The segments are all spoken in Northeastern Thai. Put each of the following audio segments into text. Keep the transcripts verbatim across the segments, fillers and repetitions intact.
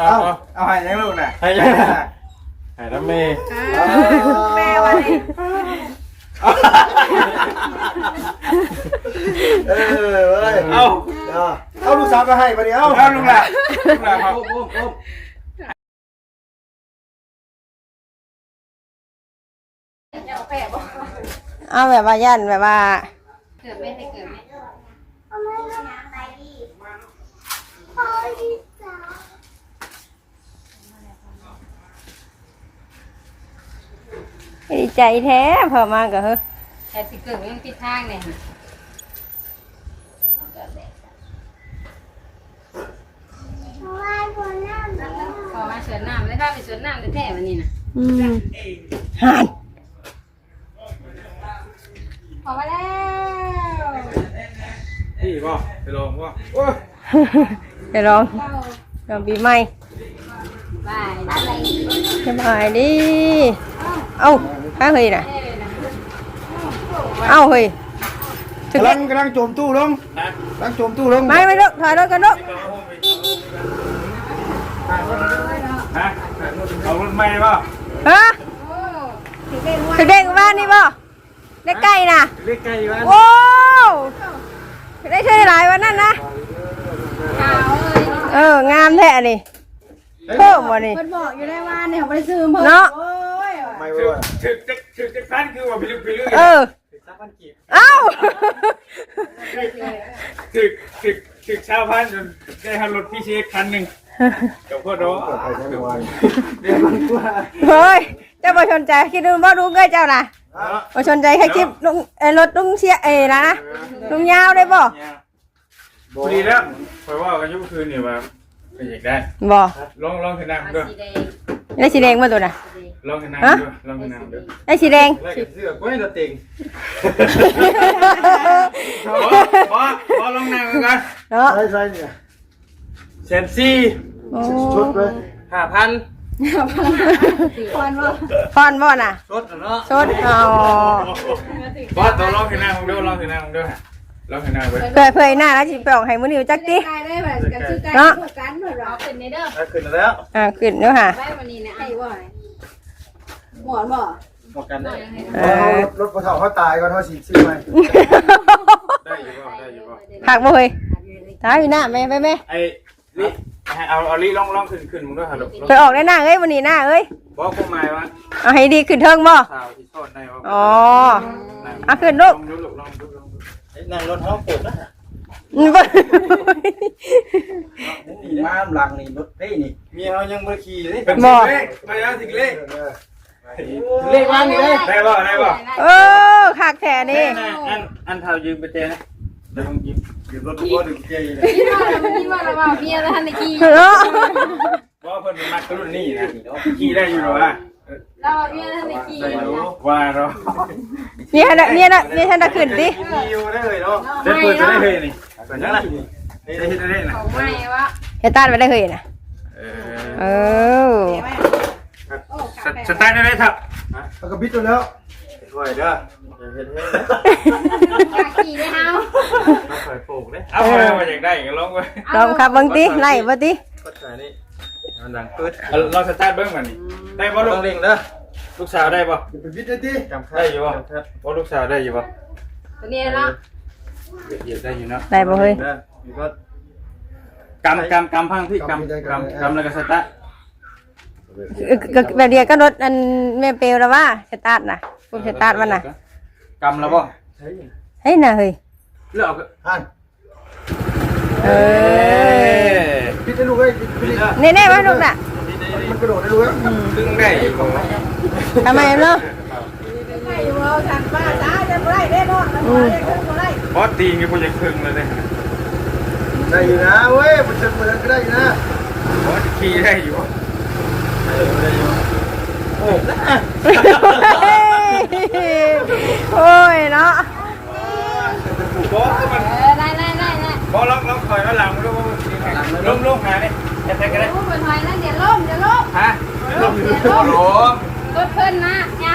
เอา เอาให้ยังลูกน่ะ ให้ยังน่ะ ให้น้ำเมย์ แม่ว่าไง เออเว้ย เอา เอา เอาลูกสาวมาให้บัดนี้ เอา เอาลูกหลาน ลูกหลานครับ เอาแบบว่าย่านแบบว่า เกิดไหม เกิดไหม ดีใจแท้ พอมาก็เฮ้อ แต่สิเกิดยังปิดทางเนี่ย ขอมาสวนน้ำเลย พาไปสวนน้ำแท้ๆ วันนี้นะ อืม หัน ออกมาแล้ว นี่บ่ ไปลองบ่ โอ้ย ไปลอง ลองปีใหม่ บาย สบายดี เอ้า ข้าเฮ้ยน่ะ เอ้าเฮ้ย กำลัง กำลังโจมตู้ลง ฮะ กำลังโจมตู้ลง ไม่ ไม่ลูก ถอยรถกันลูก ฮะ เอารถใหม่บ่ ฮะ ถือเด้งบ้านนี่บ่ ได้ไก่น่ะ เรียกไก่บ้าน โอ้ ได้เท่าไหร่วันนั้นนะ เออ งามแท้อันนี้ เพิ่มบ่นี่ เพิ่นบอกอยู่ได้ว่าเนี่ย บ่ได้ซื้อเพิ่ม เนาะ โอ้ย ไม่เว้ย ถือจัก ถือจักพัน คือว่าพิลึกพิลึก เออ ถือสามพันกีบ เอ้า ถือ ถือ ถือสามพัน จนได้หันรถ พีซีเอ็กซ์ คันหนึ่ง เดี๋ยวพ่อเนาะ เดี๋ยวมันกว่า เฮ้ย เจ้าบ่สนใจ คิดดูบ่ ดูเงยเจ้าน่ะ เนาะ บ่สนใจแค่คลิปลุง เอ้ย รถลุงเสีย เอ้ย นะ ลุงยาวได้บ่ พอดีแล้ว ข่อยว่ากันอยู่เมื่อคืนนี่ว่า เป็นอยากได้ บ่ ลอง ลองขึ้นนั่งดู ได้สีแดงบ่ตัวน่ะ ลองขึ้นนั่ง ฮะ ดู ลองขึ้นนั่งดู ได้สีแดง แล้วกับเสื้อก้อยละเต็ง บ่ บ่ บ่ ลองนั่งดูก่อน เนาะ ใช่ ใช่เนี่ย แสนสี่ โอ้ ชุดเลย ห้าพัน ผ่อนบ่ ผ่อนบ่น่ะ สดน่ะเนาะ สด อ๋อ บ่ ตัวลองขึ้นนั่งดู ลองขึ้นนั่งดู ลองขึ้นนั่งไป เผื่อ เผื่อหน้าแล้วสิไปออกให้มื้อนี้จักติ ได้ ได้แบบกันซื้อไก่ เนาะ เท่ากันเพิ่นว่า เอาขึ้นนี่เด้อ เอาขึ้นแล้ว อ่า ขึ้นเด้อค่ะ ไว้วันนี้นะ ไอ้บ่ หมอนบ่ หมดกันได้ เออ รถ รถพอเฒ่าเขาตายก่อนเขาสิซื้อใหม่ ได้อยู่บ่ ได้อยู่บ่ คักบ่เฮ้ย ตายอยู่หน้าแม่ ไปแม่ ไอ้ นี่ ให้เอา เอาลิลอง ลองขึ้น ขึ้นมึงด้วย ฮัลโหล เพิ่นออกได้หน้าเอ้ย วันนี้หน้าเอ้ย บอกความหมายว่า เอาให้ดีขึ้นเทิงบ่ สาวที่สอนได้ว่า อ๋อ นั่ง เอาขึ้นลูก ลองดูลูก ลองดู ลองดู ไอ้นั่งรถห้องปวดนะ อืม นี่มาหลังนี่รถเพ่นี่ เมียเขายังบ่ได้ขี่เลย เป็น บ่ เลข ไปแล้วถึงเลข เออ เลขบ้านนี่เลย ได้บ่ ได้บ่ เออ คักแท้นี่ ได้นะ อัน อันเท่ายืมไปเจนะ เดี๋ยวผมยืม ยืมรถพ่อดึงเจอยู่เลย นี่ว่าเรา นี่ว่าเราว่าเมียแล้วทันได้ขี่ เออ เพราะว่าเพิ่นเป็นมักรุ่นนี้นะ ขี่ได้อยู่หรอวะ เราเมียทันได้ขี่ ได้อยู่ ว่าเนาะ เมียทันได้ เมียน่ะ เมียทันได้ขึ้นติ ขี่อยู่ได้เลยเนาะ ได้เปิดจะได้เลยนี่ เปิดยังไง ได้เฮ็ดได้นะ ของใหม่วะ เฮ็ดตานไปได้เฮ้ยน่ะ เออ เออ ส สตาร์ทได้เลยครับ แล้วก็บิดตัวแล้ว ค่อยเด้อ อย่าเฮ็ดให้ อยากขี่ได้เฮา ค่อยโป่งเด้อ เอาไปว่าอยากได้ก็ลองไป ลองขับเบิ่งติ ไล่บ่ติ กดสายนี่ มันดังปึ๊ด เอาลองสตาร์ทเบิ่งก่อนนี่ ได้บ่ลูก ต้องเร่งเด้อ ลูกสาวได้บ่ อย่าไปบิดเลยติ จำครับ ได้อยู่บ่ จำครับ ว่าลูกสาวได้อยู่บ่ ตัวนี้เนาะ เหยียบได้อยู่เนาะ ได้บ่เฮ้ย เด้อ อยู่ก็ กำ กำ กำพังพี่ กำ กำ กำ กำแล้วก็สตาร์ท เออ ก็แบบเดียวกับรถอันแม่เปลวแล้วว่า สตาร์ทน่ะ พวกสตาร์ทมันน่ะ กำแล้วบ่ เฮ้ยน่ะเฮ้ย เลือกเอาก็ หัน เออ บิดได้ลูกเอ้ย บิดได้ แน่ๆว่าลูกน่ะ มันกระโดดได้ลูกเอ้ย ดึงได้อยู่บ่ ทำไมเนาะ ได้อยู่บ่ ทันป้าจ้า จะบ่ได้เด้เนาะ อืม บ่ได้ เพราะตีนก็บ่จะครึ่งแล้วเด้ ได้อยู่นะเว้ย มันจะเหมือนก็ได้อยู่นะ เพราะขี่ได้อยู่ ได้อยู่ ได้อยู่ โอ้ โอ้ยเนาะ บ่ มัน เออ ได้ ได้ ได้ ได้ บ่ ลอง ลองถอยมาหลังดู ลง ลงหานี่ จะไปก็ได้ โอ้ย ถอยนะ เดี๋ยวล้ม เดี๋ยวล้ม ฮะ เดี๋ยวล้ม เดี๋ยวล้ม ล้ม รถเพิ่นนะ อย่า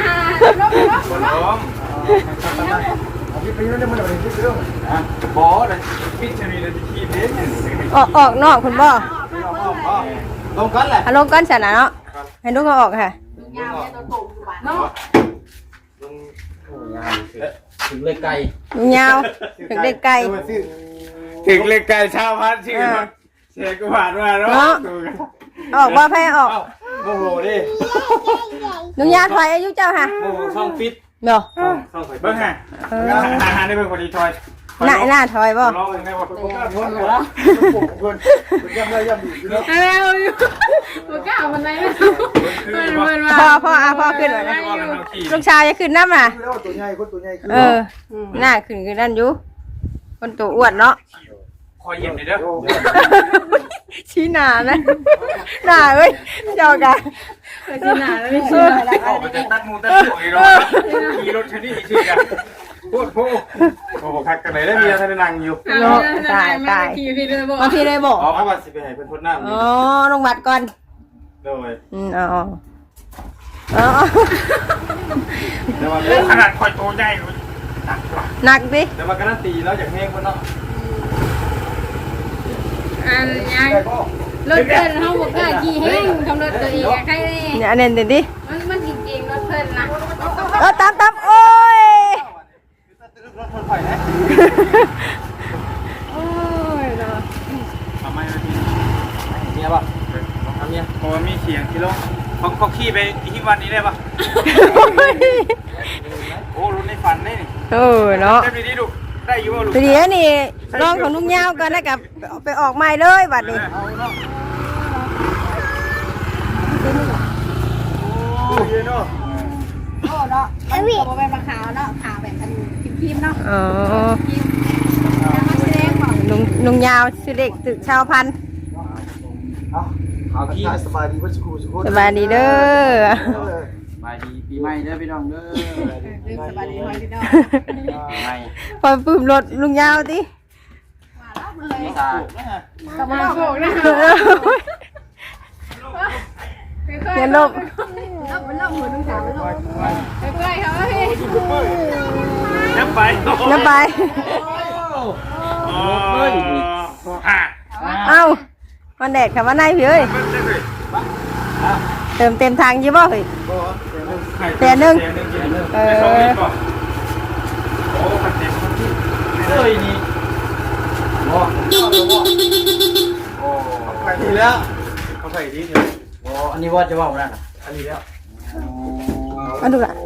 ล้ม ล้ม ล้ม เอาพี่ไปเรื่องนี้มันเอาไปคิดเรื่อง ฮะ บ่ เลย พิจารณาจะคิดเด้ ออก ออกนอกคุณบ่ ออกนอก ออกนอก ลงก่อนแหละ เอาลงก่อนซะนะเนาะ ให้ลุงเอาออกค่ะ เนาะ ถึงเลยไก่ ลุงยาว ถึงได้ไก่ ถึงเลยไก่ชาวพันธุ์ชื่อ เออ เสียกูผ่านมาแล้ว เนาะ ออกบ่ ไผออก เอ้า โมโหดิ ลุงยาวถอยอายุเจ้าค่ะ โมโหช่องฟิต เนาะ เบิ่งฮะ เออ หาหาได้เบิ่งพอดีถอย หน้า หน้าถอยบ่ ลองเบิ่งได้บ่ เออ อยู่ บ่กล้ามันได้นะ เพิ่น เพิ่นว่า พ่อ พ่อ อ่ะ พ่อขึ้นก่อนนะ ได้อยู่ ลูกชายจะขึ้นนำอ่ะ ตัวใหญ่ คนตัวใหญ่ขึ้น เออ หน้าขึ้นคือนั่นอยู่ คนตัวอ้วนเนาะ คอยเย็นเด้อ ชี้หน้านะ หน้าเอ้ย เจ้ากัน เออ ชี้หน้าแล้วไม่ชี้หน้า ออกไปจากตัดหมู่ตัดพวกอีกเนาะ ขี่รถคันนี้อีกทีกัน โคตรโพ โอ้โห คักกันเลย ได้เมียท่านได้นั่งอยู่ เนาะ ตาย ตาย ขี่พี่เลยบอก มาพี่เลยบอก อ๋อ เพราะว่าสิไปให้เพิ่นทดน้ำอยู่ อ๋อ ลงวัดก่อน โดย อืม อ๋อ อ๋อ แต่ว่า โอ้ ขนาดคอยโตใหญ่ หนักว่ะ หนักดิ แต่ว่าการันตีแล้วอยากแห้งคนเนาะ อันยัง ได้บ่ รถเพิ่นเฮาบ่กล้าขี่แฮง กับรถตัวเองอะ ใครแน่ เนี่ย อันนั้นเดี๋ยวดิ มัน มันจริงๆ รถเพิ่นนะ เออ ตาม ตาม โอ้ย รถเพิ่นไปไหน โอ้ยเนาะ ทำไมไม่มี เมียป่ะ เอาเมีย โอ้ มีเสียงที่รถ เขา เขาขี่ไปที่วันนี้ได้ป่ะ โอ้ รถในฝันนี่ เออเนาะ ได้ดีๆ ลูก ได้อยู่บ่ลูก พอดีนี่ ลองของลุงยาวก่อนนะ กับไปออกใหม่เลยบัดนี้ เอาเนาะ โอ้ยเนาะ โอ้เนาะ มันก็บ่แม่นมาขาวเนาะ ขาวแบบอันครีมๆ เนาะ อ๋อ ครีมๆ แล้วมาแสดงของ ลุง ลุงยาวชื่อเด็กตึกชาวพันธุ์ เอา เอาทักทายสบายดีเพิ่นสุขุสุขคน สบายดีเด้อ เออ สบายดีปีใหม่เด้อพี่น้องเด้อ เออ สบายดีพ่อพี่น้อง ปีใหม่ พอปึ้มรถลุงยาวติ มาแล้วเลย สา กลับมาโบกนะ อย่าลบ ลบ มันลบหัวลุงสาวมันลบ ไปเพื่อนเขาพี่ น้ำไป น้ำไป อ๋อ อ่ะ เอ้า มันแดดค่ะ มาในพี่เอ้ย เติมเต็มถังอยู่บ่เฮ้ย แสนหนึ่ง แสนหนึ่ง เออ โอ้ คันเต็ม เอ้ย นี่ บ่ โอ้ ไปดีแล้ว เขาใส่ดีเดียว โอ้ อันนี้ว่าจะว่าบ่ได้นะ อันนี้แล้ว มาดูล่ะ โอ้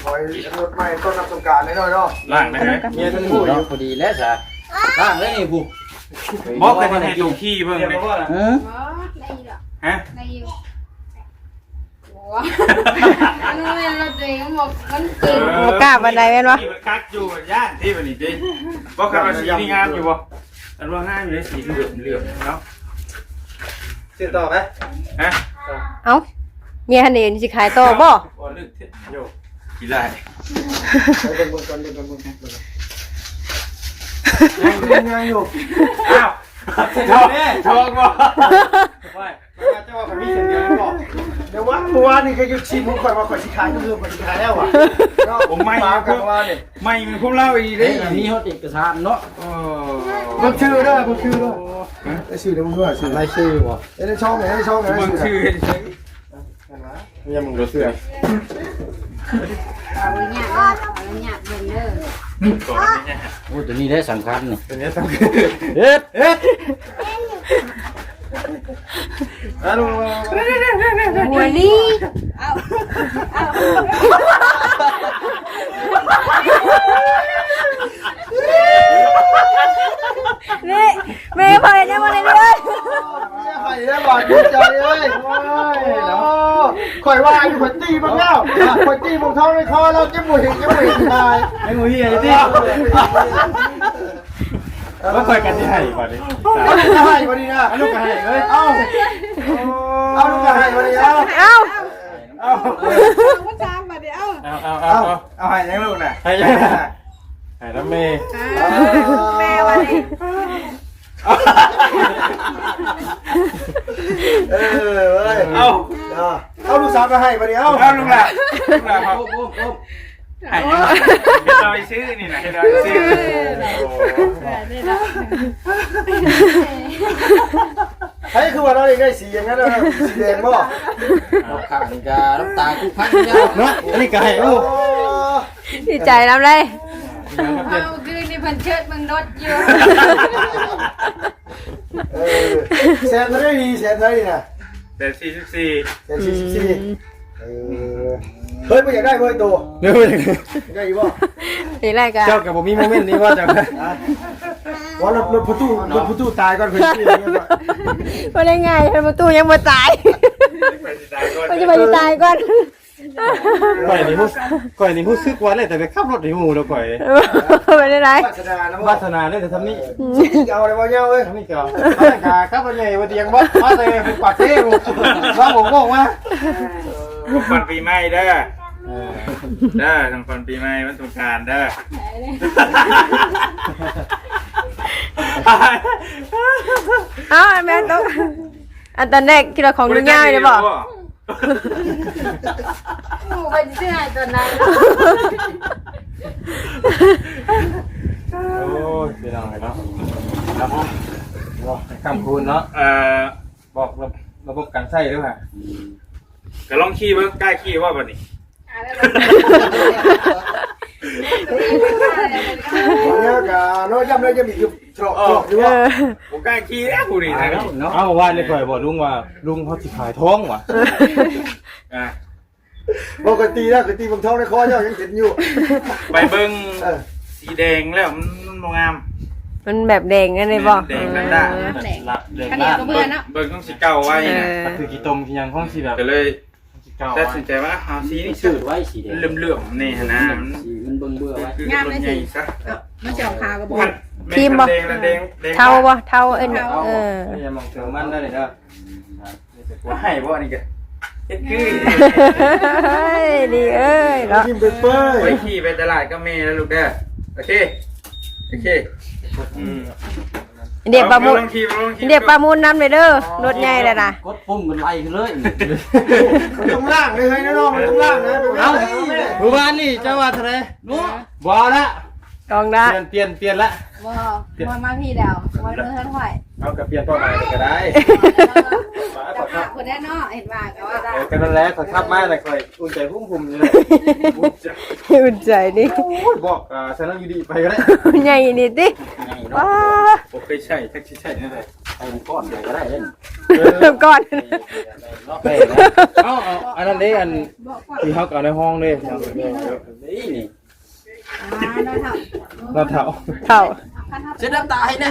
หอยรถใหม่ต้อนรับสงกรานต์แน่นอนเนาะ ล้างได้ไหม เมียท่านผู้อยู่ พอดีแล้วสา ล้างแล้วนี่ผู้ บอกกันให้ตัวขี้เบิ่งเลย เออ อ๋อ ได้อยู่ดอก ฮะ ได้อยู่ โอ้ มันแม่นรถตัวเองมันบอกมันเกิน บ่กล้าปานใดแม่นบ่ นี่มันคักอยู่ย่านที่มันนี่ติ บอกกันว่าสีนี่งามอยู่บ่ อันว่างามอยู่ในสีเหลืองเหลืองเนาะ ซื้อต่อไหม ฮะ เอ้า เมียหันเองสิขายต่อบ่ บ่ลึกเถอะโย ขี้ไล่ ไปเบิ่งเบิ่งก่อน เบิ่งเบิ่งเบิ่งเบิ่ง ยังยังอยู่ อ้าว ทอง ทองบ่ ไม่ เจ้าว่าเขามีเสียงเดียวหรือเปล่า เดี๋ยวว่าเมื่อวานนี่ก็หยุดชิมของข่อยว่าข่อยสิขายก็คือข่อยสิขายแล้วว่ะ ผมไม่ ปากันว่าเนี่ย ไม่มันพวกเล่าอีกเลย เอ้ย อันนี้เขาเอกสารเนาะ เออ เบิ่งชื่อเด้อ เบิ่งชื่อเด้อ ไอ้ชื่อเดี๋ยวมึงด้วย ชื่อ รายชื่อบ่ ไอ้ในช่องไหน ในช่องไหน เบิ่งชื่อ เห็นไหม เนี่ยมึงรู้เสื้อ เอาไว้เนี่ยเอาไว้เนี่ยเบิ่งเด้อ ก่อนนี่เนี่ย โอ้ ตัวนี้ได้สำคัญนี่ ตัวนี้สำคัญ เฮ็ด เฮ็ด ฮัลโหล หัวนี้ เอา เอา นี่ แม่พลอยยังมาเลยเว้ย ไห้แล้วบาดหัวใจเอ้ย โอ้ยเนาะ ข่อยว่าอยู่ข่อยตีมึงแล้ว ข่อยตีมึงท้องในคอแล้วจะบ่เห็น จะบ่เห็นตาย ไอ้หมูเหี้ยติ แล้วข่อยกันสิให้บัดนี้ ไห้บัดนี้นะ อันลูกก็ให้เลย เอ้า เอาลูกก็ให้บัดนี้ เอ้า เอ้า เอ้า เอามาสามบัดนี้ เอ้า เอา เอา เอา เอา เอาให้ยังลูกน่ะ ให้ยัง ให้น้ำเมย์ อ้าว แม่บัดนี้ เออเว้ย เอา เอา เอาลูกสาวมาให้บัดนี้ เอา เอาลูกหลาน ลูกหลานครับ ให้เราไปซื้อนี่นะ ให้เราไปซื้อ เฮ้ย คือว่าเรา ได้สีอย่างนั้นแล้วนะ สีแดงบ่ เอาข้างนี้ก็น้ำตาคุกพันเนี่ย เนาะ อันนี้ก็ให้ โอ้ โอ้ ดีใจนำเลย เอาคืนนี้เพิ่นเชิดเบิ่งรถอยู่ เออ แสนเท่าไหร่นี่ แสนเท่าไหร่นี่นะ แสนสี่สิบสี่ แสนสี่สิบสี่ อืม เออ เฮ้ย บ่อยากได้บ่ไอ้โต เดี๋ยว อยากได้อยู่บ่ อยากได้ก็ เจ้าก็บ่มีโมเมนต์นี้ว่าจะ ฮะ ว่ารถ รถประตู รถประตูตายก่อน เพิ่นซื้อ บ่ได้ง่าย รถประตูยังบ่ตาย ไปสิตายก่อน มันจะไปสิตายก่อน ข่อยนี่รู้ ข่อยนี่รู้สึกว่าเลยแต่ไปขับรถในหมู่แล้วข่อย บ่ได้หลาย วาสนานะ วาสนาเลยแต่ทำนี่ อืม เอาอะไรวะเนี่ยเว้ย ทำนี่ก็เอา เอาเลยค่ะ ขับรถใหญ่บ่เตียงบ่ มาแต่เป็นปากเซ่บ่ ว่าผมบอกว่า ของขวัญปีใหม่เด้อ เออ เด้อ ของขวัญปีใหม่วันสงกรานต์เด้อ เอ้า แม่นต้อง อันตอนแรกคิดว่าของลุงย่าเลยบ่ บ่ได้ หมู่เพิ่นสิซื้อให้ตอนนั้นเนาะ โอ้ย พี่น้องเนาะ ครับผม เนาะ ค่ำคืนเนาะ เอ่อ บอกระ ระบบการใช้ด้วยค่ะ ก็ลองขี่เบิ่ง กล้าขี่บ่บัดนี้ อ่า แล้ว เนี่ยกะเนาะ ย้ำแล้วย้ำอีกอยู่ เถาะ เออ เถาะอยู่ว่า เออ บ่กล้าขี่แล้วผู้นี้นะ เนาะ เอาว่าเลยข่อยบอกลุงว่า ลุงเขาสิขายทองว่ะ อ่ะ ปกติแล้วคือตีเบิ่งทองในคอเจ้ายังเห็นอยู่ ไปเบิ่ง เออ สีแดงแล้วมัน มันบ่งาม มันแบบแดงนั่นเลยบ่ แดงๆ เออ ด้านๆ แดง ละ แดง ข้าวเหนียวก็เบื่อเนาะ เบิ่งต้องสีเก่าไว้นะ เออ ก็คือขี้ตมขี้หยังของสีแบบ ก็เลย สีเก่า ตัดสินใจว่าเอาสีนี้ ซื้อไว้สีแดง เหลื่อมๆ นี่นะ มัน สีมันเบิ่งเบื่อไว้ คืองามเลย รถใหญ่ สิ ซะ เอ้า มันจะออกขาวก็บอก ครีมบ่ แดงๆ แดงๆ เทาบ่ เทาเอิ้น เทา เออ นี่มองถึงมันได้เลยเด้อ ว่าให้บ่อันนี้ก็เฮ็ดคือ เฮ้ย ดีเอ้ยเนาะ ยิ้มเปื่อยๆ ไปขี่ไปตลาดกับแม่แล้วลูกเด้อ โอเค โอเค อืม เดี๋ยวประมูล ลองขี่ ลองขี่ เดี๋ยวประมูลนำเลยเด้อ รถใหญ่เลยนะ กดปุ่มกันไล่ขึ้นเลย มันต้องล่างเลย เฮ้ย น้องๆ มันต้องล่างนะ ไป เอ้า แม่ เมื่อวานนี่เจ้าว่าเท่าไหร่ หนู บ่ละ กองละ เปลี่ยน เปลี่ยน เปลี่ยนละ บ่ เปลี่ยน บ่มาพี่แล้ว บ่เดินห้อย เอากระเปลี่ยนเป้าหมายเลยก็ได้ จะพาคนแน่เนาะ เห็นว่าก็ว่า เออ ก็นั่นแหละ ข้อยขับมาแล้วข้อยอุ่นใจพุ่มๆ อยู่เลย อุ่นใจ อุ่นใจนี่ โอ้ย บอก อ่า ฉันนั่งอยู่ดีไปก็ได้ ใหญ่นี่ติ ใหญ่เนาะ ว้า บ่เคยใช้ จักสิใช้แนวใด ใส่มันก้อนเดียวก็ได้เด้ เออ ก้อน เอา เอา อันนั้นเด้ อัน ที่เขาเอาในห้องเด้ นี่ นี่ อ่า น้องเฒ่า น้องเฒ่า เฒ่า เช็ดน้ำตาให้แน่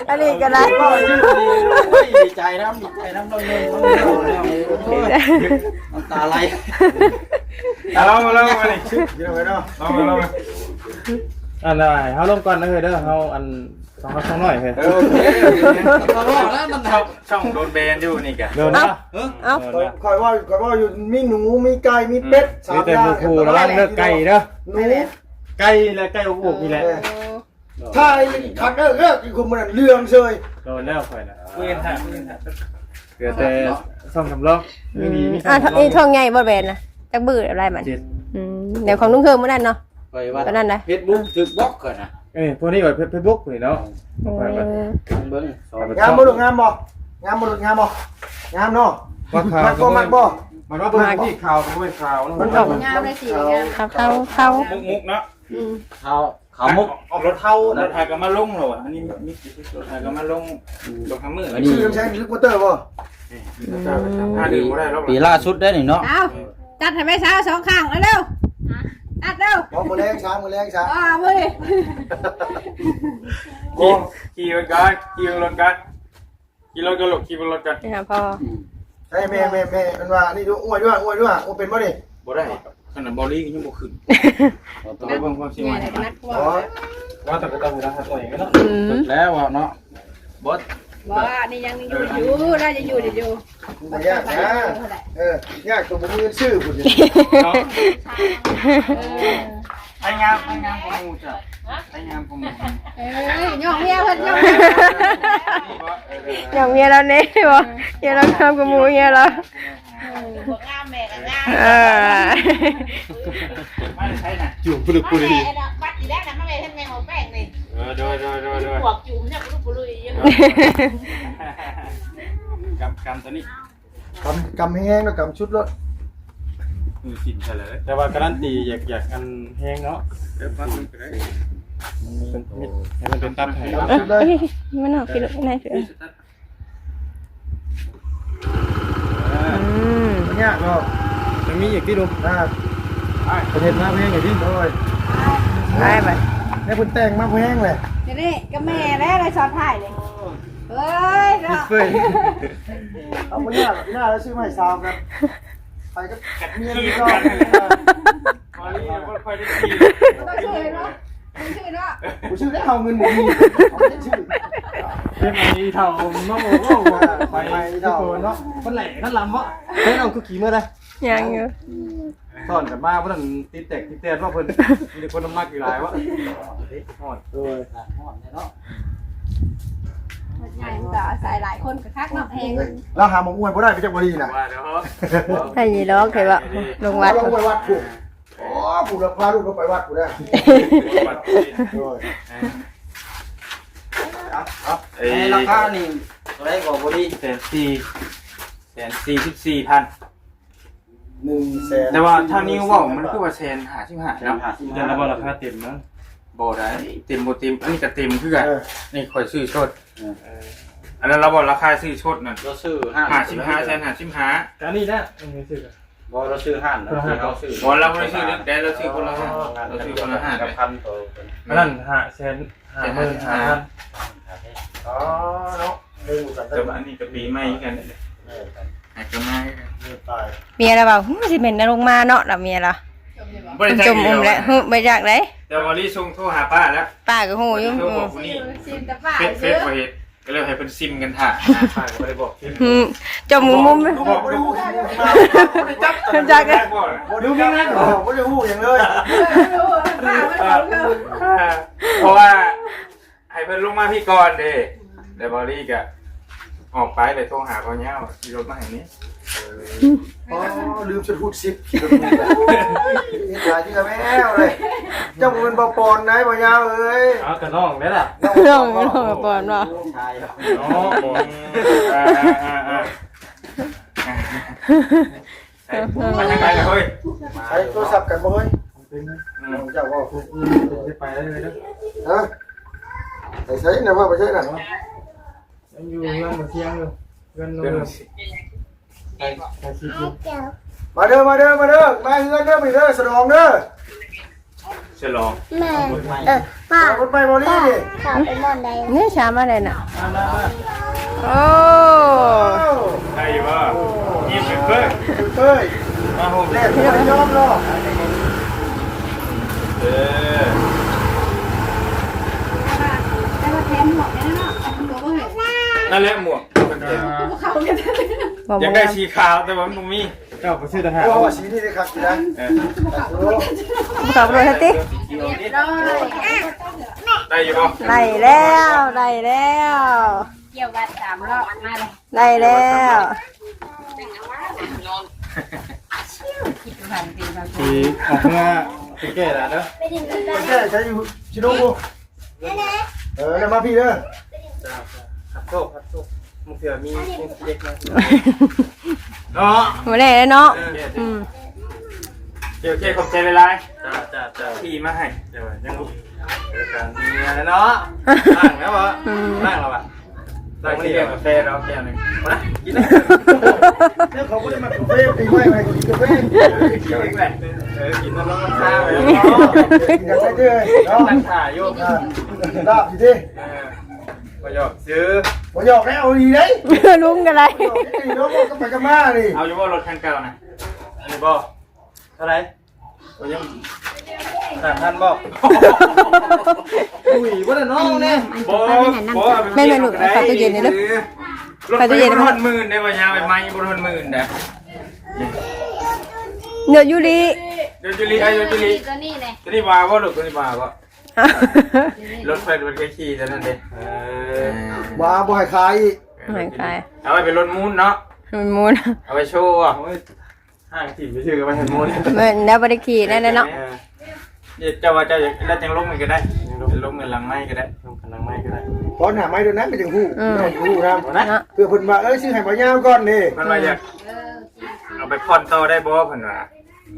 อันนี้ก็ได้ โอ้ย ดีใจนะ ดีใจนะ น้ำตาไหล เอา ลองมา ลองมานี่ เดี๋ยวไปเนาะ ลองมา ลองมา อันใด เฮาลงก่อนนะเฮ้ยเด้อ เฮาอัน สองพันสองร้อยเฮ้ย เออ โอเค โอเค เอาแล้วมัน ช่อง ช่องโดนแบนอยู่นี่กะ โดนนะ เอ้า เอ้า โดนนะ ข่อยว่า ข่อยว่าอยู่ มีหนู มีไก่ มีเป็ด อืม สามอย่าง มีแต่หมูคู่ ระวังเด้อ ไก่เด้อ หนู ไก่และไก่อบโอ่งนี่แหละ เออ ถ้าขัดเด้อ เลิกอีกคนมันเรื่องเชย โดนแล้วข่อยนะ เว้นท่า เว้นท่า เหลือแต่ช่องสำรอง อืม ไม่มี มีช่อง อ่ะ สำรอง ไอ้ช่องใหญ่บ่แบนนะ จักบื้ออะไรมัน เจ็ด อืม เดี๋ยวของลุงเทิงมื้อนั้นเนาะ ข่อยว่า ก็นั่นนะ Facebook ถูกบล็อกข่อยนะ เอ้ย พวกนี้ว่าเฟซ Facebook นี่เนาะ เออ ข่อยว่า เบิ่ง งามบ่ลูก งามบ่ งามบ่ลูก งามบ่ งามเนาะ ว่าข่าว มักบ่ มักบ่ มันว่าเบิ่งที่ข่าวก็เป็นข่าวเนาะ มันออก งามเลยสิ งาม ขาว ขาว ขาว มุกๆ เนาะ อืม ขาว ขาวมุก ออกรถเท่านะ รถไถก็มาลงแล้วอะ อันนี้มีรถไถก็มาลง อืม รถทางมือ อันนี้ ซื้อน้ำแข็งหรือมอเตอร์บ่ อืม ถ้าดื่มบ่ได้แล้ว ปีล่าสุดได้นี่เนาะ เอา ตัดให้แม่สาวสองข้างแล้วเร็ว ตัดเร็ว บอกมื้อแลงช้า มื้อแลงช้า อ่า มื้อนี้ ขี่ ขี่รถก่อน ขี่รถก่อน ขี่รถก่อนลูก ขี่รถก่อน นี่ค่ะพ่อ อืม ให้แม่ แม่ แม่ มันว่า นี่ดู อวยด้วย อวยด้วย อวยเป็นบ่นี่ บ่ได้ ขนาดบอลลี่ก็ยังบ่ขึ้น เอาตัวเบิ่งความจริง เนี่ย ว่า นัดพวก อ๋อ ว่าแต่ก็ต้องมีรหัสตัวเองเนาะ อืม แล้วเนาะ บอส บ่ นี่ยังอยู่ น่าจะอยู่ เดี๋ยวอยู่ บ่ยากนะ เออ ยากตัวบ่มีเงินซื้อพุ่นนี่ เนาะ เออ ไอ้งาม ไอ้งามของหมู่จ้ะ ไอ้งามของหมู่ เอ้ย ย่องเมียเพิ่น ย่องเมีย ย่องเมียเราเนี่ยบ่ เมียเราทำกับหมู่เมียเรา เออ บ่งามแม่ก็งาม เออ มาใช้น่ะ จุ่มปึกปุย แม่น่ะ บัดอีแรกน่ะ มาแม่เฮ็ดแม่เอาแป้งนี่ เออ โดย โดย โดย โดย บวกอยู่เนี่ย มันก็บ่เลยเยอะ กำ กำตัวนี้ กำ กำแฮงๆ แล้วกำชุดโลด มือสินเท่าไหร่ แต่ว่าการันตีอยาก อยากอันแฮงเนาะ เดี๋ยวปั๊บมันก็ได้ มันเป็นมิด ให้มันเป็นตับให้ กำชุดเลย เอ้ย มันออกพี่ลูกนายเถอะ อืม มันยากเนาะ จะมีอีกที่ดู อ่า ประเทศมาแพงอย่างที่ โดย ไปไป เนี่ยเพิ่นแต่งมาแพงเลย นี่นี่ก็แม่แล้วเลยสอนถ่ายเลย เฮ้ยเนาะ เฮ้ย เอาคนเนี้ยหน้าแล้วซื้อมาให้สาวกัน ไปก็กัดเมียเลยก็ มาลีไม่ค่อยได้ขี่ บ่ต้องซื้อเนาะ บ่ต้องซื้อเนาะ บ่ซื้อได้ เอาเงินบ่มี เอาเงินซื้อ เป็นอันนี้เท่าน้องโอ้โห ไป ไป ทุกคนเนาะ คนไหนนั่นลำวะ เฮ้ย น้องคือขี่เมื่อใด ยังอยู่ สอนกันมา เพราะนั้นติดแตกติดแตนว่าเพิ่น มีแต่คนน้ำหนักอยู่หลายวะ ฮอด โดย ใหญ่มันก็อาศัยหลายคนก็คักเนาะ แฮง แล้วหาหมองอวยบ่ได้ไปจักบ่ดีน่ะ ว่าเนาะ ให้ยีดอกให้ว่าลงวัด ลงไปวัดพุ้น โอ้ ผู้ละพาลูกลงไปวัดพุ้นนะ โดย เอา เอา เอ้ย ในราคานี่เท่าไหร่ก็บ่ดี แสนสี่ แสนสี่สิบสี่พัน หนึ่งแสน แต่ว่าถ้านิวเว้ามันคือว่าแสนห้าสิบห้าเนาะ แสนห้าสิบห้า แต่ละบ่ราคาเต็มนะ บ่ได้ เต็มบ่เต็ม อันนี้ก็เต็มคือกัน เออ นี่ข่อยซื้อสด เออ อันนั้นเราบอกราคาซื้อสดนั่น เราซื้อห้า ห้าสิบห้า แสนห้าสิบห้า ก็อันนี้นะ อันนี้ซื้อกัน บ่ เราซื้อห้านนะ ที่เราซื้อ บ่ เราบ่ได้ซื้อเลือกได้ เราซื้อคนละห้าน อ๋อ เราซื้อคนละห้าน กับพันตัว อันนั้นห้าแสนห้าหมื่นห้าพัน อ๋อ เนาะ เรื่องกัน แต่ว่าอันนี้ก็ปีใหม่กัน เออ หากนมา เออ ตาย เมียเราบอก "หืม สิเป็นนรกมาเนาะ" เราเมียเรา บ่ได้ มันจมอุ้มแล้ว ใช่เดียว หืม บ่อยากได้ แต่ว่าลีส่งโทรหาป้าแล้ว ป้าก็ฮู้อยู่ โทรบอกผู้นี้ ซิมแต่ป้า เฟซ เฟซบ่เห็น ก็เลยให้เพิ่นซิมกันถ่า ป้าก็บ่ได้บอก หืม จมอุ้ม บอกบ่ได้ฮู้ บ่ได้จับ จักเลย บ่รู้ยังไง บ่ได้ฮู้หยังเลย เออ ป้าบ่ได้บอกเลย เพราะว่า ให้เพิ่นลงมาพี่ก่อนเด้ แล้วบอลลี่ก็ออกไปเลยโทรหาพ่อเย้าขี่รถมาให้นี่ อ๋อ ลืมชุดฮูดซิปขี่รถมา เฮ็ดหลายที่ละแมวเลย เจ้ามันบ่ปอนได้พ่อเย้าเอ้ย เอากระน้องได้ล่ะ น้อง น้องปอนบ่ ชาย อ๋อ อ่า อ่า อ่า อ่า ไปทางใดล่ะเฮ้ย ใช้โทรศัพท์กันบ่เฮ้ย อืม เจ้าบ่ อืม ไปได้เลยนะ ฮะ ไปใช้นะว่าไปใช้นะ ยังอยู่เรือนมาเที่ยงอยู่ เรือนนอน เรือน ไป ไปสิกิน มาเด้อ มาเด้อ มาเด้อ มาเฮือนเด้อ มาเด้อ สนองเด้อ ฉลอง แม่ เออ ป้า เอาคนไปบอลลี่ดิ ป้าไปม่อนใด นี่ช้ามาเลยน่ะ มามามา โอ้ ได้อยู่บ่ ยิ้มเฟ้ย เฟ้ย มาโฮม แดดไม่ยอมหรอก เออ แต่ว่าแทนหมวกแค่นั้นเนาะ ตัวก็เห็น นั่นแหละหมวก เขาเนี่ย บอก อยากได้สีขาวแต่ว่ามันบ่มี เจ้าไปซื้อต่างหาก โอ้ สีนี่เลยครับนะ เออ ขับรถให้ติ ได้อยู่บ่ ได้แล้ว ได้แล้ว เกี่ยวกันสามรอบมาเลย ได้แล้ว คิดดูหันตีมา สีออกเมื่อไปแก้แล้วเด้อ ไปแก้ใช้อยู่ชิโนบุ เออ แล้วมาพี่เด้อ จ้า จ้า ขัดโชค ขัดโชค มึงเสือมี มีเด็กนะ เนาะ บ่ได้แล้วเนาะ เออ อืม โอเค โอเค ขอบใจหลายๆ จ้า จ้า จ้า ที่มาให้ เดี๋ยวยังรู้ เดี๋ยวกันมีอะไรเนาะ นั่งแล้วบ่ อืม นั่งแล้วบ่ นั่งที่เดียวกาแฟเราแก้วหนึ่ง มานะ กินนะ เนี่ยเขาบ่ได้มากาแฟ ปีใหม่มากินกาแฟ เออ กินเองแหละ เออ กินน้ำร้อนน้ำชาไป กินกาแฟเด้อเนาะ นั่งถ่ายอยู่ อ่า ลาบอยู่ดิ เออ บ่หยอกซื้อ บ่หยอกแล้ว เอาดีเด้ ลุงก็ได้ บ่หยอกนี่ เดี๋ยวก็ไปกันมานี่ เอาอยู่บ่รถคันเก่านะ อันนี้บ่ เท่าไหร่ บ่ยัง ห้าพันบ่ อุ้ย บ่ได้น้องเนี่ย บ่ บ่ แม่นๆ ลูก เข้าตู้เย็นเลยเด้อ รถ เข้าตู้เย็น บ่ฮอดหมื่นได้บ่ยาวไปไหม บ่ฮอดหมื่นนะ เดี๋ยวยูริ เดี๋ยวยูริ เอ้ย เดี๋ยวยูริ ตัวนี้เลย ตัวนี้มาบ่ลูก ตัวนี้มาบ่ รถไฟรถไฟขี่เท่านั้นเด้ เออ ว่าบ่ให้ขายอีก บ่ให้ขาย เอาไว้เป็นรถมูนเนาะ รถมูน เอาไว้โชว์อ่ะ โอ้ย ห้างถิ่มไปชื่อกันไปเห็นมูน แม่นแล้วบ่ได้ขี่แน่ๆเนาะ เออ เจ้าว่าเจ้าอยากได้จังลงนี่ก็ได้ ลงกันหลังไม้ก็ได้ ลงกันหลังไม้ก็ได้ ตอนหน้าไม้เดี๋ยวนั้นมันจังฮู้ อืม มันจังฮู้นะ เนาะ เพื่อเพิ่นว่า เอ้ย ซื้อให้บ่าวยาวก่อนนี่ เพิ่นว่าอยากเอาไปผ่อนต่อได้บ่ เพิ่นว่า อื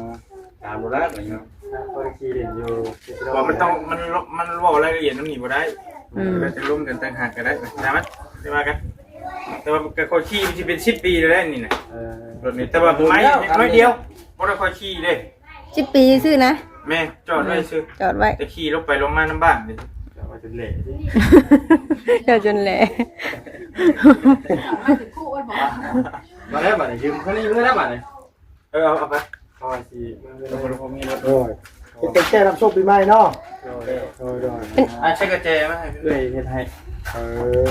ม ตามบ่ได้เนาะ พอได้ขี่เล่นอยู่ ว่ามันต้อง มัน มันเว้ารายละเอียดนำนี่บ่ได้ อืม แล้วจะลงกันต่างหากก็ได้ นะมัน แต่ว่ากัน แต่ว่าก็ค่อยขี่มันสิเป็นสิบปีแล้วนี่นะ เออ รถนี่ แต่ว่าไม้ แล้ว น้อยเดียว บ่ได้ค่อยขี่เด้ สิบปีซื่อนะ แม่จอดไว้ซื่อ จอดไว้ แต่ขี่ลงไปลงมานำบ้านนี่ จอดไว้จนแหล่ จอดจนแหล่ มาแล้วบัดนี้ ยืมคันนี้มาแล้วบัดนี้ เออ เอา เอาไป เพราะว่าสิ เออ เฮ็ดเป็นแก้รับโชคปีใหม่เนาะ โดย โดย โดย อ่ะ ใช้กระแจมาให้ เอ้ย เฮ็ดให้ เออ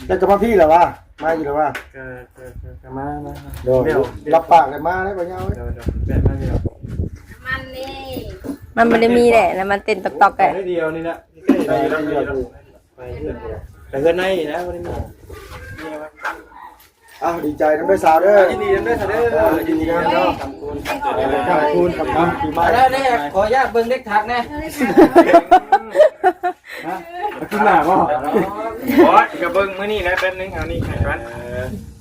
แล้วก็มาพี่เหรอวะ มาอยู่เหรอวะ ก็ ก็ ก็ ก็มา มา มา โดย เดี๋ยว รับปากเลยมาได้ปะเนี่ย เดี๋ยว เดี๋ยว แวะมาเดี๋ยว มันนี่ มันบ่ได้มีแหละ แล้วมันเต้นตอกๆ ไป แหละ นิดเดียวนี่นะ ใกล้ๆ ไปเดี๋ยว ไปเพื่อน ไปเพื่อนในนะ บ่ได้มี อ้าว ดีใจนำเด้อสาวเด้อ ยินดีนำเด้อสาวเด้อ เออ ยินดีนำเนาะ ขอบคุณ ขอบคุณ ขอบคุณ ปีใหม่ ได้ ได้ ขออนุญาตเบิ่งเลขทักแน่ ฮะ ขึ้นหน้าบ่ โอ๊ย ก็เบิ่งมื้อนี้นะ แป๊บนึง เอานี่ให้ก่อน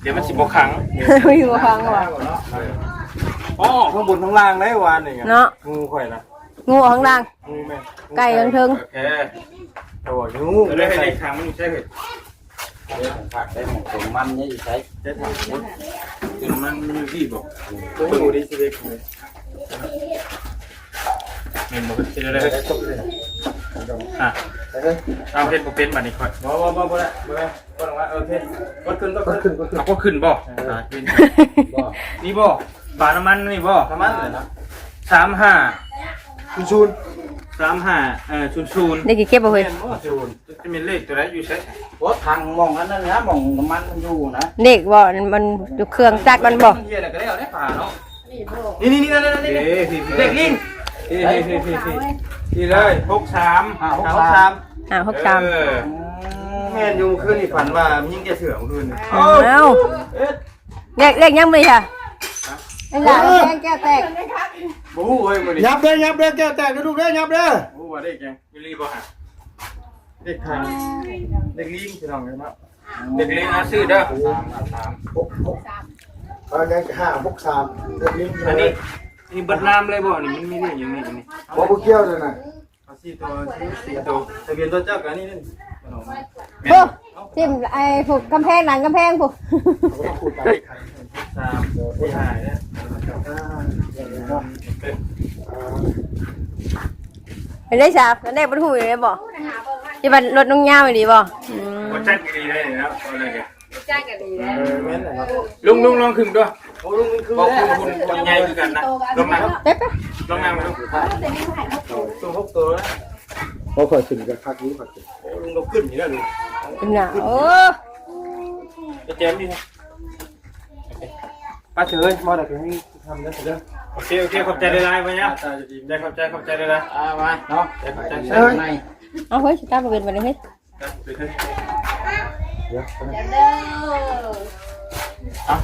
เดี๋ยวมันสิบ่ขัง มีบ่ฟังว่ะ อ๋อ ข้างบนข้างล่างได้วานนี่ไง เนาะ งูข่อยนะ งูออกข้างล่าง งูแม่ ไก่ข้างเทิง โอเค แต่ว่างู จะได้ให้ได้ขังมันใช่เหรอ ได้สัมผัสได้หมองตรงมันนี่อยู่ใช้ ได้ถาม ตรงมันมันอยู่ที่บอก โอ้โห ได้สิเล็กเลย แม่นบ่ สิได้ ได้ครบเลย อ่ะ เอ้ย เอาเฮ็ดบ่เป็นบัดนี้ค่อย บ่ บ่ บ่ บ่ได้ บ่ได้ กดออกมา โอเค กดขึ้น กดขึ้น กดขึ้น เอากดขึ้นบ่ เออ อ่า ขึ้น บ่ นี่บ่ ฝาน้ำมันนี่บ่ น้ำมันเลยนะ สามห้า ศูนย์ศูนย์ สามห้า เอ่อ ศูนย์ศูนย์ ได้กี่เก็บบ่เฮ้ย แม่นบ่ ศูนย์ จะเป็นเลขตัวใดอยู่ไส โอ้ ทางหม่องอันนั้นนะ หม่องน้ำมันมันอยู่นะ เลขบ่ มันอยู่เครื่องจักรมันบ่ มันเฮียน่ะก็ได้เอาได้ฝาเนาะ นี่ นี่ นี่ นี่ นี่ เอ้ย พี่ พี่ เด็กลิง พี่ พี่ พี่ พี่ พี่ พี่เลย หกสาม อ่า หกสาม อ่า หกสาม เออ แม่นอยู่ คืนนี้ฝันว่ามียิงแกเสือเมื่อคืนนี่ เอ้า เอ๊ะ เลข เลขยังบ่ค่ะ ไอ้หลานแกงแก้วแตก บ่ฮู้เฮ้ย มื้อนี้ ยับเด้อ ยับเด้อ แก้วแตกเด้อลูกเด้อ ยับเด้อ บ่ฮู้ว่าเลขหยัง อยู่รีบ่ฮะ เลขทาง เลขลิงพี่น้องเนาะ เลขลิงเอาซื้อเด้อ หก หก เออ เลขห้าหกสาม เลขลิง อันนี้ นี่เบิดน้ำเลยบ่ นี่มันมีเลขอย่างนี้ อันนี้ บ่ บ่เกี่ยวเลยนะ เอาสี่ตัว สี่ตัว ทะเบียนรถเจ้ากับอันนี้นี่ โอ้ ทิ่มไอ้พวกกำแพงหลังกำแพงพวก เอามาขูดไป สาม สี่ ห้าเนี่ย เป็นได้สาม เป็นได้บ่ฮู้อยู่เลยบ่ ที่มันรถน้องยาวอีหลีบ่ อืม บ่จักอีหลีเลยเนาะ เอาเลยแก จ้างกันดีแล้ว เออ แม่นแหละครับ ลุง ลุงลองขึ้นด้วย โอ้ ลุงมันคือ บอก แล้ว คุณ คุณ คุณใหญ่คือกันนะ ลองนั่ง เป๊ะๆ ลองนั่งดู ตัวหกตัวแล้ว บ่ค่อยขึ้นก็คักอยู่ ค่อยขึ้น โอ้ ลุงเราขึ้นอยู่แล้วลุง ขึ้นน่ะ โอ้ ไปแจมดิครับ ป้าเฉย มาเดี๋ยวให้ทำได้เถอะเด้อ โอเค โอเค ขอบใจหลายๆ วันนี้ อ่า จ้า จะดี ได้ ขอบใจ ขอบใจหลายๆ อ่า มา เนาะ ได้ ขอบใจ เอ้ย เอาเฮ้ย สตาร์ทบ่เป็นบัดนี้เฮ้ย เดี๋ยว เอา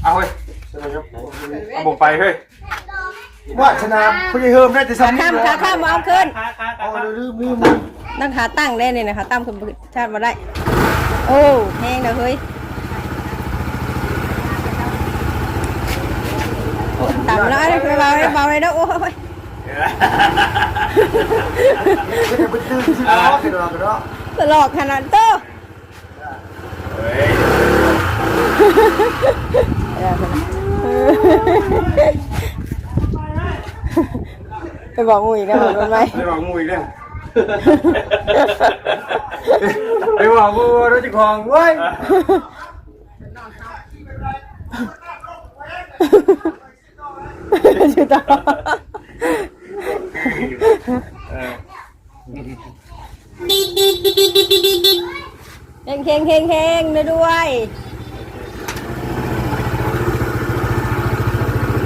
เอาเฮ้ย เอาบ่ไปเฮ้ย วาสนา พญาเฮิมได้แต่ ขา ซ้ำนี่ ค้ำ เหรอ ขาค้ำบ่เอาขึ้น เอา ลืม ลืม ลืม ตั้งขาตั้งได้นี่นะ ขาตั้งขึ้นชาติบ่ได้ โอ้ แฮงเด้อเฮ้ย โอ้ ต่ำแล้ว เบาๆ เบาๆ เลยเด้อ โอ้ย ก็จะไปตื่นสิเนาะ เดี๋ยวเราก็เนาะ ตลกขนาดโต เฮ้ย ไปบอกหมู่อีกนะ บอกมันไว้ ไปบอกหมู่อีกนะ ไปบอกหมู่ว่ารถเจ้าของเว้ย อยู่ต่อ เออ เฮงเฮงเฮงเฮงด้วย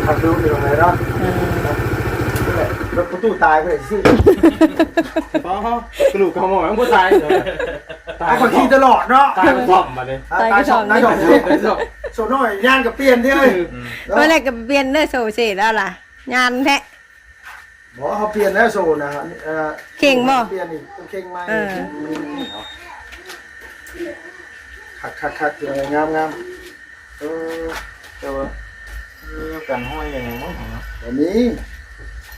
ขับดูอยู่ตรงไหนเนาะ อืม นี่แหละ รถประตูตายไปเลยสิ อ๋อ กระดูกขโมยมันบ่ตายเหรอ ตาย เอาคนขี่ตลอดเนาะ ตายก็ซ่อมมาเลย ตายก็ซ่อม ตายก็ซ่อม ตายก็ซ่อม โซน้อยย่างกับเปลี่ยนเด้อ อืม ตอนแรกก็เปลี่ยนเด้อ โซเซ่แล้วล่ะ งานแท้ บ่ เขาเปลี่ยนแล้วโซ่นะ เอ่อ เข่งบ่ เปลี่ยนอีก เป็นเข่งใหม่ เออ คักคักคัก เดี๋ยวงามงาม เออ แต่ว่า เออ กันห้อยยังไงมั้งเนาะ แบบนี้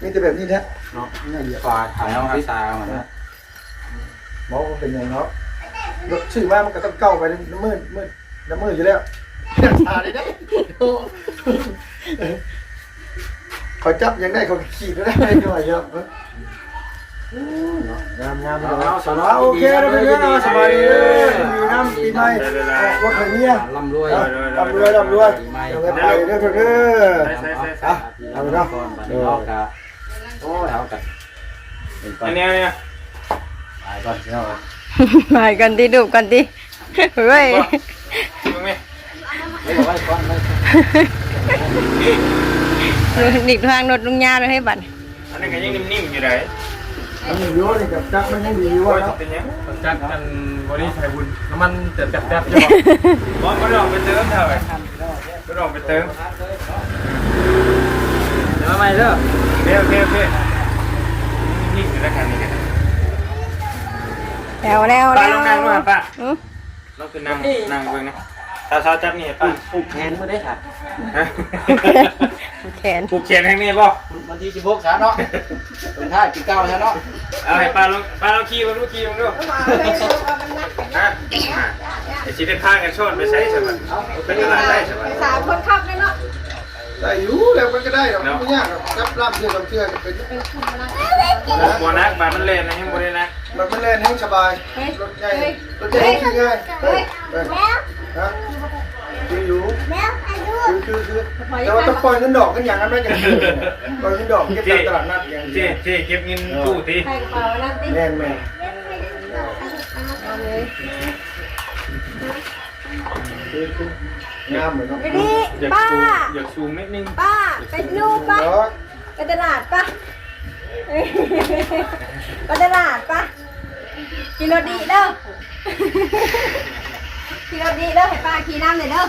มีแต่แบบนี้แหละ เนาะ นี่เหยียบ ฝาด ถ่ายเอา ถ่ายเอา มันนะ บ่เป็นหยังเนาะ รถซื้อมามันก็ต้องเก่าไป น้ำมืด มืด น้ำมืดอยู่แล้ว อย่าถ่ายเลยนะ เขาจับยังได้ เขาขีดก็ได้หน่อยครับ งามงาม เอา เอา เอา โอเค เด้อ เด้อ สบายดี เด้อ มีน้ำปีใหม่ ได้ ได้ ได้ ออกรถให้เมีย ร่ำรวย ครับ ร่ำรวย ร่ำรวย ปีใหม่ เดี๋ยวไปเด้อ เด้อ ใส่ ใส่ ใส่ เอาไปเนาะ ก่อน บัดนี้เนาะ ก็ โอ้ย เอากัน เป็นก่อน อันเนี้ย เนี่ย ไปก่อนพี่น้อง ไปก่อนติ ดูก่อนติ เฮ้ย ดูไหม เดี๋ยวไว้ก่อน ไว้ก่อน หลีกทางรถลุงย่าเลยให้บัด อันนั้นก็ยังนิ่มๆอยู่เลย มันอยู่นี่กับจักรมันยังดีอยู่ โอ้ย เนาะ เป็นยัง จักรกัน บริษัทบุญ น้ำมันจะแป๊บๆ จะบอก บอกก็ลองไปเติมเท่าไหร่ ก็ลองไปเติม เดี๋ยวมาใหม่เด้อ โอเค โอเค โอเค นิ่งอยู่แล้วกันนี่กัน แล้ว แล้ว ไป แล้ว ลองนั่งดูครับป้า อืม ลองขึ้นนั่ง นั่งเบิ่งนะ สาวๆ จับนี่ให้ป้า ผูกแขนมาได้ค่ะ ฮะ ผูกแขน ผูกแขนทางนี้บ่ วันที่สิบหกสามเนาะ เป็นท่ากินเก้าแล้วเนาะ เอาให้ป้าลอง ป้าลองขี่มาดู ขี่มาดู ฮะ อ่ะ เดี๋ยวสิได้พากันซ้อนไปใช้สมัคร ไปตลาดได้สมัคร สามคนขับเลยเนาะ ได้อยู่ แล้วมันก็ได้หรอก เนาะ ไม่ยากหรอก จับลำเทือสองเทือก็เป็น เป็นคุณมาแล้ว บ่นัก บาดมันแล่นนะ ยังบ่ได้นัก บาดมันแล่นแฮงสบาย เฮ้ย รถใหญ่ เฮ้ย รถใหญ่ขี่ง่าย เฮ้ย เออ ฮะ คืออยู่ คือ คือ คือ แต่ว่าต้องปล่อยเงินดอกกันอย่างนั้นไว้กัน ปล่อยเงินดอกเก็บตามตลาดนัดอย่างเดียว เจ๊ เจ๊เก็บเงินกู้ติ ใส่กระเป๋านั่นติ แม่นๆ เอาเลย งามเลยเนาะ ไปดิ อยาก ป้า สูง อยากสูงนิดนึง ป้า ไปดูป้า เนาะ ไปตลาดป้า ไปตลาดป้า ขี่รถดีเด้อ ขี่รถดีเด้อ ให้ป้าขี่นำเลยเด้อ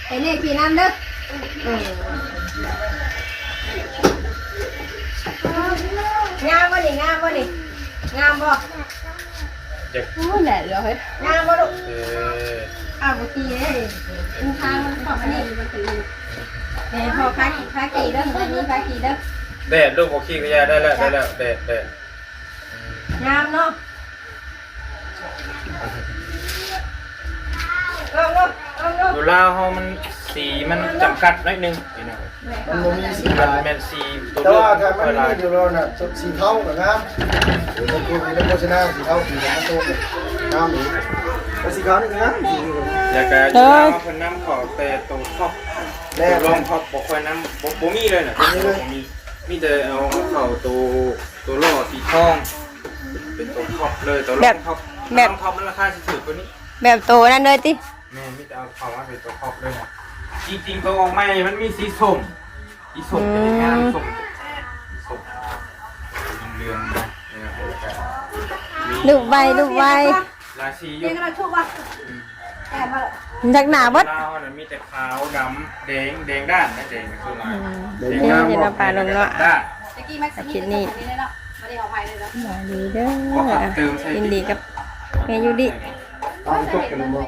ให้เน่ขี่นำเด้อ อืม งามบ่นี่ งามบ่นี่ งามบ่ อยาก โอ้ย แดดเดียวเฮ้ย งามบ่ลูก เออ อ้าว บ่ขี่เลย มันทางมันเข้ามานี่ มันเป็น เดี๋ยวพอพาขี่ พาขี่เด้อ พาขี่ พาขี่เด้อ แดดลูก บ่ขี่ก็อย่า ได้แล้ว ได้แล้ว แดด แดด งามเนาะ ลองดู ลองดู อยู่ลาวเฮามันสีมันจำกัดหน่อยนึง พี่น้อง มันบ่มีสี มัน หลาย แม่นสีตัว แต่ว่า เลือก ถ้ามัน บ่ค่อยหลาย มีอยู่แล้วน่ะ สีเทาก็งาม มันคือมีในโฆษณาสีเทา สีเทา งามอยู่ แต่สีขาวนี่ก็งาม แล้วก็ เออ อยู่ลาวเพิ่นนำเข้าแต่ตัวท็อป แม่น ตัวรองท็อปบ่ค่อยนำ บ่ บ่มีเลยน่ะ บ่มีเลย บ่มี มีแต่เอา เอาเข้าตัว ตัวหล่อสีทอง เป็นตัวท็อปเลย ตัวรองท็อป แบบ รองท็อปมันราคาสิถูกกว่านี้ แบบโตนั่นเลยติ แม่น มีแต่เอาเข้ามาเป็นตัวท็อปเลยนะ จริงๆ ตัวออกใหม่มันมีสีส้ม สีส้ม อืม จะได้งาม ส้ม สีส้ม เหลืองๆ นะ เออ ลูกใบ ลูกใบ หลายสีอยู่ เรียกกันมาถูกป่ะ อืม แอบมา จากหนาเบิด ลาวน่ะมีแต่ขาว ดำ แดง แดงด้านนะ แดงส่วนหลาย อืม แดงด้าน เดี๋ยวเราไปลงเนาะ ด้าน ตะกี้แม็กซ์ อาทิตย์นี้ นี่เนาะ ไม่ได้เอาไปเลยเนาะ สบายดีเด้อ ขอขับเติมใส่ ยินดีกับแม่ยูริ เอาไปจบกันเลยเนาะ